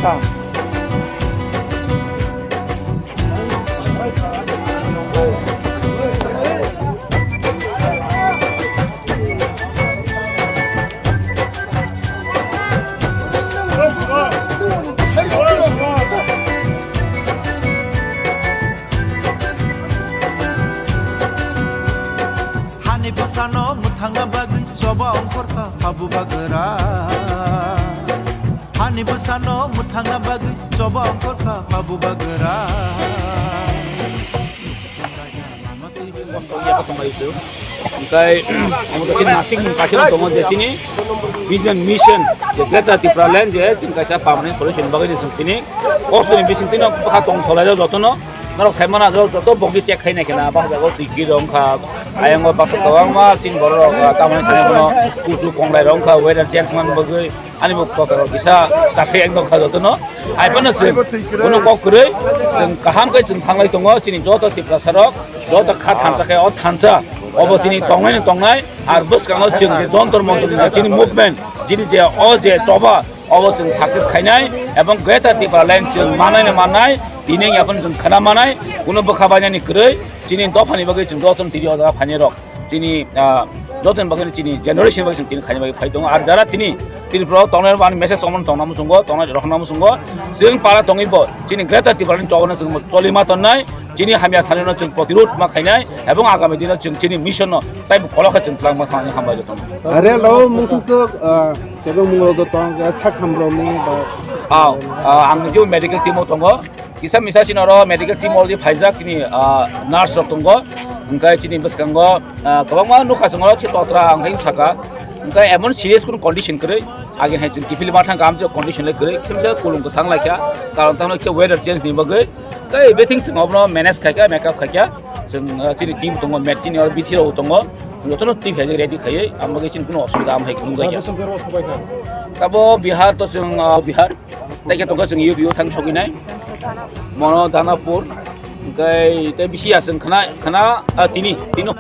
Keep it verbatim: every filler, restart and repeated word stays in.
Hani bwsano mwthangna bagwi choba ongkhorkha habu bagra. Hani bwsano mwthangna bagwi choba ongkhorkha habu bagra. Hingkai, omo to chini nasik ni kaisa tongo je chini vision mission je Greater Tipraland je chini kaisa permanent solution bagwi ni chwng chini kosni bising tino bwkha tong tholai jotono norok sai mana joto bokdi check khai nai khena ba jago twi ki rong kha ayang o baksa kwbangma chini borok rok tamani thani bono kuchu konglai rong kha weather change man bagwi. Ani bo kotor kisa chakri ekdom kha jotono. Hai phano chwng bono kok kwrwi chwng kaham khe chwng thanglai tongo chini joto Tiprasa rok, joto kha thansa khe o thansa obo chini tongnai ni tongnai ar bwskango chwng je Jantar Mantar ni chini movement chini je o je choba obo chwng success khainai ebong Greater Tipraland chwng manai ni mannai tini yaphano chwng khana manai kuno bwkha bainani kwrwi chini dophani bagwi chwng joto tini o jaga phainai rok. Chini, ah, joto ni bagwi chini generation bagwi chini khaina bagwi phai tongo. Ar jara tini, tini pro tongnai ani message omon tongna muchungo, tongnai rokhna muchungo. Chwng para tongwi bo, chini Greater Tipraland chobano chwng choli ma tonnai, chini hamya sanino chwng protirod ma khainai, ebong agami dino chwng chini mission no taibo khoro khe chwng twlang ma thangni hambai jotono. Are lo mungsu, ah, sebang mungro do tong, ah, thak hamro mung ba. Ah, ah, ang je medical team o tongo. Kisa misa chini oro medical team already phaijak chini, ah, nurse rok tongo. Hingke chini bwskango, ah, kwbangma nukha chwng oro khe totra hingke saka. Hingke emon serious kunu condition kwrwi. Age hai chwng kiphilma thang kam je condition le kwrwi. Kisa misa kulung kwchang laikha. Karon tamo kisa weather change ni bagwi. Tei everything chwng obono manage khaikha, make up khaikha. Chwng, ah, chini team tongo, match chini oro bithi rok tongo. Jotono twi phaijak ready khaiwi. Ang bagwi chini kunu osubida am hai kunu gaikha. Tabo Bihar to chwng, ah, Bihar. Tei khe tongkha chwng U P o thang sogwinai. Mono Danapur. Hingke tei bisi ya chwng khna, khna, ah, tini, tino.